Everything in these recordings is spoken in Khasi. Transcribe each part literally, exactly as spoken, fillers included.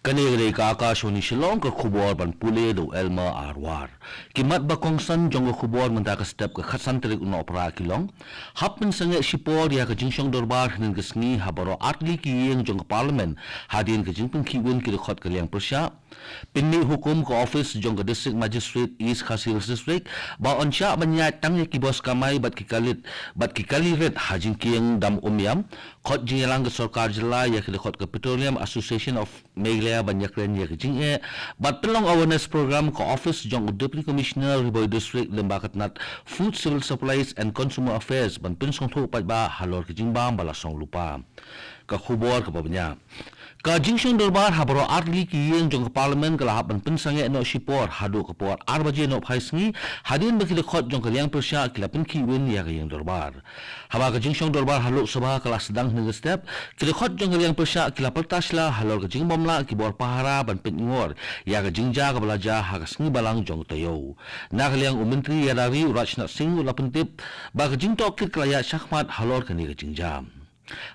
Kane ka dei ka Akashvani Shillong, ka khubor ban pule da u Elmer Arwar. Ki mat ba kongsan jong ka khubor mynta ka step ka khatsan tarik u Nohprah ki long: hap pynsangeh shipor ïa ka jingshong dorbar hynnin ka sngi ha baroh artylli ki ïing jong ka Parliament hadien ka jingpynkhih win ki dkhot ka liang pyrshah. Pynmih hukum ka office jong ka District Magistrate East Khasi Hills District ba yn shah ban ïaid tang ïa ki bos kamai bad ki kali rit, bad ki kali rit ha jingkieng dam Umiam. Khot jingïalang ka sorkar jylla ïa ki dkhot ka Petroleum Association of Meghalaya ban ïakren ïa ka jingeh bad pynlong awareness program ka office jong u Deputy Commissioner Ri Bhoi District lyngba ka tnat Food, Civil Supplies and Consumer Affairs ban pynsngewthuh paidbah halor ka jingbam ba la song lypa. Ka khubor kaba bniah. Ka jingshong dorbar ha baroh artylli ki ïing jong ka Parliament ka la hap ban pynsangeh noh shipor haduh ka por ar baje nohphai sngi, hadien ba ki dkhot jong ka liang pyrshah ki la pynkhih win ïa ka ïing dorbar. Haba ka jingshong dorbar ha Lok Sabha ka la sdang hynnin ka step, ki dkhot jong ka liang pyrshah ki la pyrta sla halor ka jingbym lah ki bor pahara ban peit ngor ïa ka jingjia kaba la jia ha ka sngi Balang jong ka taïew. Na ka liang u Myntri ïada ri u Rajnath Singh u la pyntip ba ka jingtohkit ka la ïaid shakhmat halor kane ka jingjia.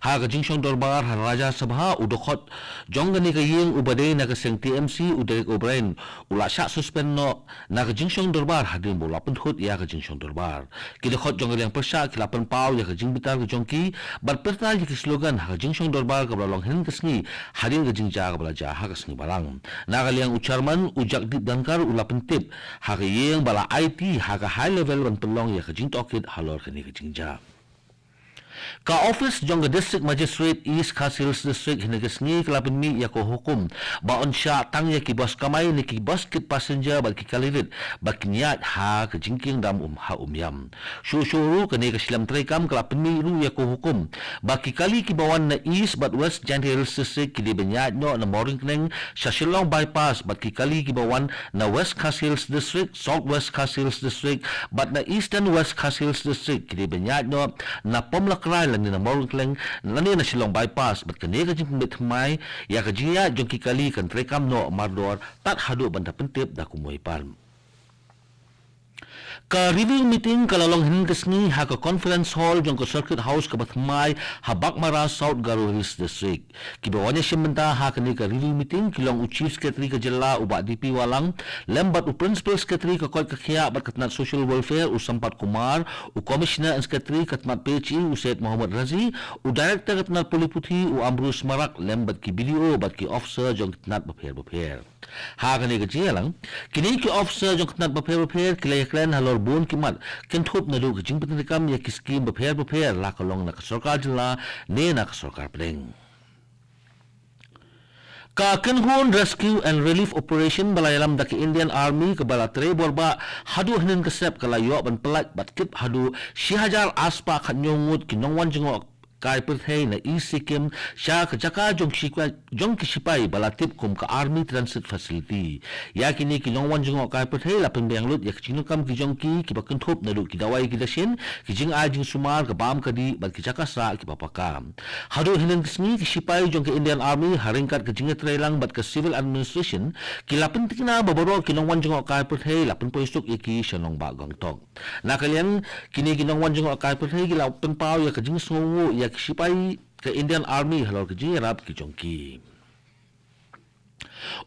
Ha ka jingshong dorbar ha Rajya Sabha, u dkhot jong kane ka ïing uba dei na ka seng T M C, u Derek O'Brien, u la shah suspend noh na ka jingshong dorbar hadien ba u la pynthut ïa ka jingshong dorbar. Ki dkhot jong ka liang pyrshah ki la pynpaw ïa ka jingbitar ka jong ki bad pyrta ïa ki slogan ha ka jingshong dorbar kaba la long hynnin ka sngi hadien ka jingjia kaba la jia ha ka sngi Balang. Na ka liang u Chairman, u Jagdeep Dhankhar, u la pyntip ha ka ïing ba la aiti ha ka high level ban pynlong ïa ka jingtohkit halor kane ka jingjia. Ka office jong ka District Magistrate East Khasi Hills District hynnin ka sngi ka la pynmih ïa ka hukum ba yn shah tang ïa ki bos kamai ne ki bos kit passenger bad ki kali rit ba kin ïaid ha ka jingkieng dam um ha Umiam. Shuh shuh ruh kane ka shlem treikam ka la pynmih ruh ïa ka hukum ba ki kali kiba wan na East bad West Jaintia Hills District ki dei ban ïaid noh na Mawryngkneng sha Shillong Bypass bad ki kali kiba wan na West Khasi Hills District, South West Khasi Hills District bad na Eastern West Khasi Hills District ki dei ban ïaid noh na Pomlakrai lane na Mawryngkneng lane na Shillong Bypass, bad kane ka jingpynbeit thymmai ïa ka jingïaid jong ki kali kan treikam noh mardor tad haduh ban da pyntip da kumwei pat. Ka review meeting ka la long hynnin ka sngi ha ka conference hall jong ka Circuit House kaba thymmai ha Baghmara, South Garo Hills District. Kiba wan ïashim bynta ha kane ka review meeting ki long u Chief Secretary ka jylla u Bah D P Wahlang, lem bad u Principal Secretary ka koit ka khiah bad ka tnat Social Welfare u Sampath Kumar, u Commissioner and Secretary ka tnat P H E u Syed Mohammad Razi, u Director ka tnat Pule Puthi u Ambrose Marak, lem bad ki B D O bad ki officer jong ki tnat bapher bapher. Ha kane ka jingïalang, kine ki officer jong ki tnat bapher bapher ki la ïakren halor bun ki mat kynthup naduh ka jingpyntreikam ïa ki skim bapher bapher, la ka long na ka sorkar jylla ne na ka sorkar pdeng. Ka Kynhun Rescue and Relief Operation ba la ïalam da ka Indian Army kaba la trei bor bah haduh hynnin ka step ka la ïoh ban pyllait bad kit haduh shi hajar ar spah khatñiew ngut ki nongwan jngoh kai pyrthei na East Sikkim sha ka jaka jong ki shipai, jong ki shipai ba la tip kum ka Army Transit Facility. Ïa kine ki nongwan jngoh kai pyrthei la pynbiang lut ïa ka jingdonkam ki jong ki kiba kynthup naduh ki dawai ki dashin, ki jingai jingsumar, ka bam ka dih bad ki jaka sah kiba paka. Haduh hynnin ka sngi ki shipai jong ka Indian Army ha ryngkat ka jingïatreilang bad ka Civil Administration ki la pyntikna ba baroh ki nongwan jngoh kai pyrthei la pynpoi suk ïa ki sha nongbah Gangtok. Na ka liang kine ki nongwan jngoh kai pyrthei ki la pynpaw ïa ka jingsngewnguh ïa ki shipai ka Indian Army halor ka jingïarap ki jong ki.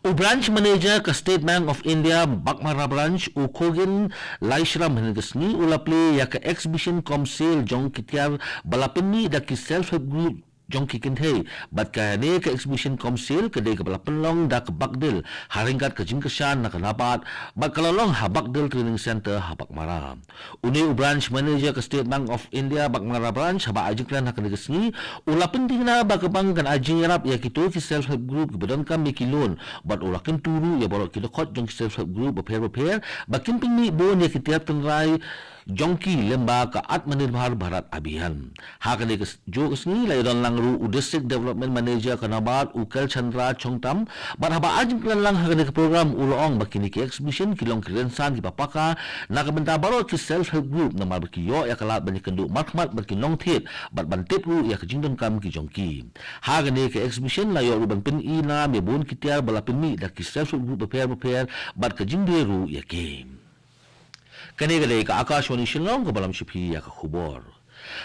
U Branch Manager ka State Bank of India Baghmara Branch, u Khogin Laishram, hynnin ka sngi u la plie ïa ka exhibition cum sale jong ki tiar ba la pynmih da ki self help group jong ki kynthei. Bad kane ka exhibition cum sale ka dei kaba la pynlong da ka Baghdil ha ryngkat ka jingkyrshan na ka NABARD, bad ka la long ha Baghdil Training Centre ha Baghmara. Une u Branch Manager ka State Bank of India Baghmara Branch haba ai jingkren ha kane ka sngi u la pyntikna ba ka bank kan ai jingïarap ïa kito ki self help group kiba donkam ïa ki loan, bad u la kyntu ruh ïa baroh ki dkhot jong ki self help group bapher bapher ba kin pynmih bun ïa ki tiar tynrai jong ki lyngba ka Atmanirbhar Bharat Abhiyan. Ha kane ka s-, juh ka sngi la ïadon lang ruh u District Development Manager ka NABARD, u Kelchandra Chongtam, bad haba ai jingkren lang ha kane ka program u la ong ba kine ki exhibition ki long ki rynsan kiba paka na ka bynta baroh ki self help group namar ba ki ïoh ïa ka lad ban ïakynduh markhmat bad ki nongthied bad ban tip ruh ïa ka jingdonkam ki jong ki. Ha kane ka exhibition la ïoh ruh ban pyni nam ïa bun ki tiar ba la pynmih da ki self help group bapher bapher bad ka jingdie ruh ïa ki. Kane ka dei ka Akashvani Shillong kaba lam sha phi ïa ka khubor.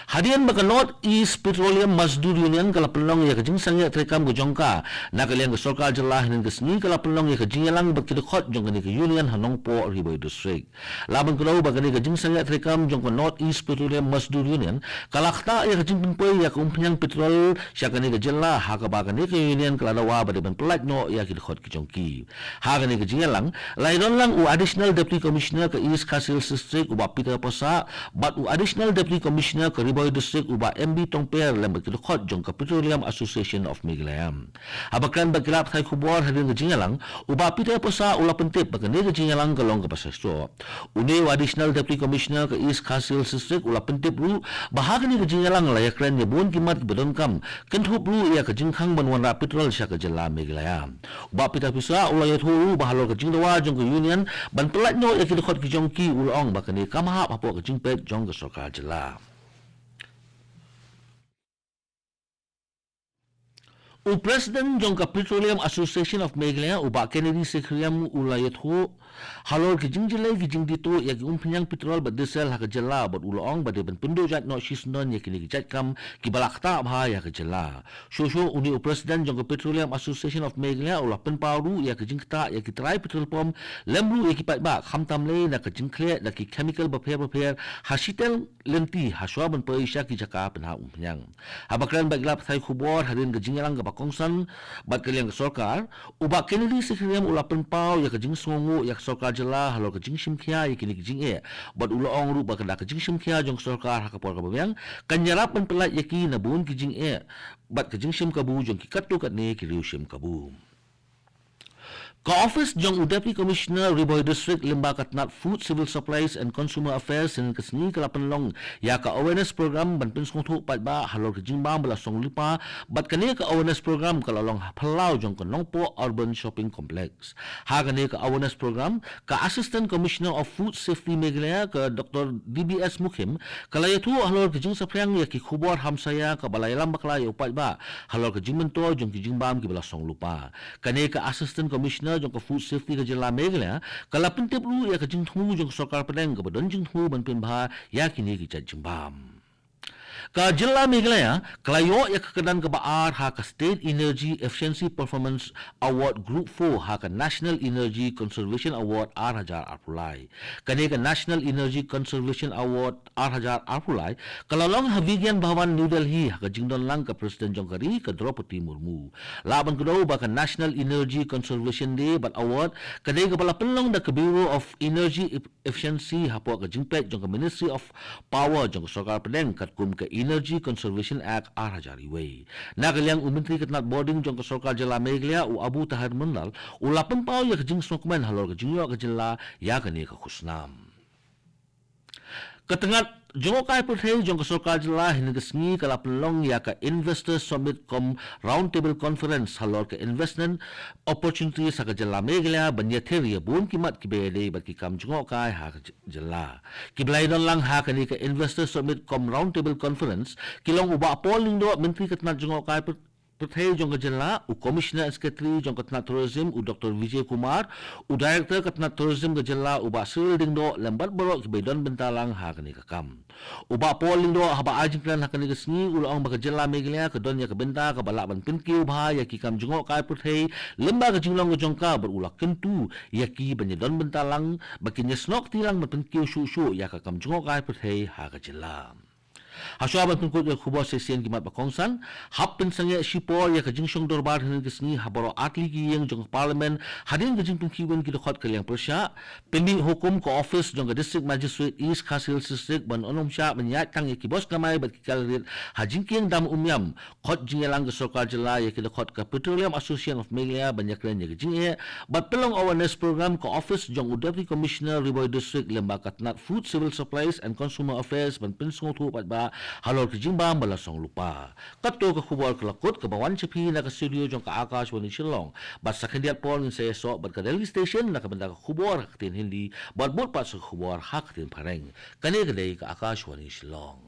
Hadien ba ka North East Petroleum Mazdoor Union ka la pynlong ïa ka jingsangeh treikam ka jong ka na ka liang ka sorkar jylla hynnin ka sngi, ka la pynlong ïa ka jingïalang bad ki dkhot jong kane ka union ha Nongpoh, Ri Bhoi District. La ban kdew ba kane ka jingsangeh treikam jong ka North East Petroleum Mazdoor Union ka la ktah ïa ka jingpynpoi ïa ka umphniang petrol sha kane ka jylla, ha kaba kane ka union ka la dawa ba dei ban pyllait noh ïa ki dkhot ki jong ki. Ha kane ka jingïalang la ïadon lang u Additional Deputy Commissioner ka East Khasi Hills District, u Bah Peter Passah, bad u Additional Deputy Commissioner ka Ri Bhoi District, u Bah M B Tongper, lem bad ki dkhot jong ka Petroleum Association of Meghalaya. Haba kren bad ki lad pathai khubor hadien ka jingïalang, u Bah Peter Passah u la pyntip ba kane ka jingïalang ka long kaba shisha. Une u Additional Deputy Commissioner ka East Khasi Hills District u la pyntip ruh ba ha kane ka jingïalang la ïakren ïa bun ki mat kiba donkam, kynthup ruh ïa ka jingkhang ban wanrah petrol sha ka jylla Meghalaya. U Bah Peter Passah u la ïathuh ruh ba halor ka jingdawa jong ka union ban pyllait noh ïa ki dkhot ki jong ki, u la ong ba kane kam hap hapoh ka jingpeit jong ka sorkar jylla. U President jong ka Petroleum Association of Meghalaya, u Bah Kennedy Seikhriam, u la ïathuh halor ki jingjyllei ki jingdih tuh ïa ki umphniang petrol bad diesel ha ka jylla, bad u la ong ba dei ban pynduh jait noh shisyndon ïa kine ki jait kam kiba la ktah bha ïa ka jylla. Shuh shuh une u President jong ka Petroleum Association of Meghalaya u la pynpaw ruh ïa ka jingktah ïa ki trai petrol pump lem ruh ïa ki paidbah, khamtam lei na ka jingkhleh da ki chemical bapher bapher ha shiteng lynti hashwa ban poi sha ki jaka pynhap umphniang. Haba kren bad ki lad pathai khubor hadien ka jingïalang kaba kongsan bad ka liang ka sorkar, u Bah Kennedy Seikhriam u la pynpaw ïa ka jingsngewnguh ïa ka sorkar jylla halor ka jingshim khia ïa kine ki jingeh, bad u la ong ruh ba ka da ka jingshim khia jong ka sorkar ha ka por kaba biang kan ïarap ban pyllait ïa ki na bun ki jingeh bad ka jingshim kabu jong ki katto katne ki riew shim kabu. Ka office jong u Deputy Commissioner Ri Bhoi District lyngba ka tnat Food, Civil Supplies and Consumer Affairs hynnin ka sngi ka la pynlong ïa ka awareness program ban pynsngewthuh paidbah halor ka jingbam ba la song lypa, bad kane ka awareness program ka la long ha phyllaw jong ka Nongpoh Urban Shopping Complex. Ha kane ka awareness program ka Assistant Commissioner of Food Safety Meghalaya ka Doctor D B S Mukhim ka la ïathuh halor ka jingsaphriang ïa ki khubor hamsaïa kaba la ïalam bakla ïa u paidbah halor ka jingmyntoi jong ki jingbam kiba la song lypa. Kane ka Assistant Commissioner jong ka Food Safety ka jylla Meghalaya ka la pyntip ruh ïa ka jingthmu jong ka sorkar pdeng kaba don jingthmu ban pynbha ïa kine ki jait jingbam. Ka jylla Meghalaya ka la ïoh ïa ka kyrdan kaba ar ha ka State Energy Efficiency Performance Award Group four ha ka National Energy Conservation Award ar hajar arphew lai. Kane ka National Energy Conservation Award ar hajar arphew lai ka la long ha Vigyan Bhawan, New Delhi, ha ka jingdon lang ka President jong ka ri ka Droupadi Murmu. Lah ban kdew ba ka National Energy Conservation Day bad Award ka dei kaba la pynlong da ka Bureau of Energy Ef-, Efficiency hapoh ka jingpeit jong ka Ministry of Power jong ka sorkar pdeng katkum ka Energy Conservation Act ar hajar wei. Na ka liang u Myntri ka tnat bording jong ka sorkar jylla Meghalaya, u Abu Taher Mondal, u la pynpaw ïa ka jingsngewkmen halor ka jingïoh ka jylla ïa kane ka khusnam. Ka tnat jngohkai pyrthei jong ka sorkar jylla hynnin ka sngi ka la pynlong ïa ka Investor Summit cum Roundtable Conference halor ka investment opportunities ha ka jylla Meghalaya ban ïathir ïa bun ki mat kiba ïadei bad ki kam jngohkai ha ka j-, jylla. Kiba la ïadon lang ha kane ka Investor Summit cum Roundtable Conference ki long u Bah Paul Lyngdoh, Myntri ka tnat jngohkai pyr-, pyrthei jong ka jylla, u Commissioner and Secretary jong ka tnat Tourism, u Doctor Vijay Kumar, u Director ka tnat Tourism ka jylla, u Bah Cyril Lyngdoh, lem bad baroh kiba ïadon bynta lang ha kane ka kam. U Bah Paul Lyngdoh haba ai jingkren ha kane ka sngi u la ong ba ka jylla Meghalaya ka don ïa ka bynta kaba lah ban pynkiew bha ïa ki kam jngohkai pyrthei lyngba ka jinglong ka jong ka, bad u la kyntu ïa ki ban ïadon bynta lang ba kin ïasnoh kti lang ban pynkiew shuh shuh ïa ka kam jngohkai pyrthei ha ka jylla. Hashwa ban pynkut ïa ka khubor shisien ki mat ba kongsan, hap pynsangeh shipor ïa ka jingshong dorbar hynnin ka sngi ha baroh artylli ki ïing jong ka Parliament hadien ka jingpynkhih win ki dkhot ka liang pyrshah. Pynmih hukum ka office jong ka District Magistrate East Khasi Hills District ban ym shah ban ïaid tang ïa ki bos kamai bad ki kali rit ha jingkieng dam Umiam. Khot jingïalang ka sorkar jylla ïa ki dkhot ka Petroleum Association of Meghalaya ban ïakren ïa ka jingeh bad pynlong awareness program ka office jong u Deputy Commissioner Ri Bhoi District lyngba ka tnat Food, Civil Supplies and Consumer Affairs ban pynsngewthuh paidbah halor ka jingbam ba la song lypa. Kato ka khubor ka la kut kaba wan sha phi na ka studio jong ka Akashvani Shillong. Bad sa khyndiat por ngin sa ïasoh bad ka Delhi Station na ka bynta ka khubor ha ka ktien Hindi, bad bud pat sa ka khubor ha ka ktien Phareng. Kane ka dei ka Akashvani Shillong.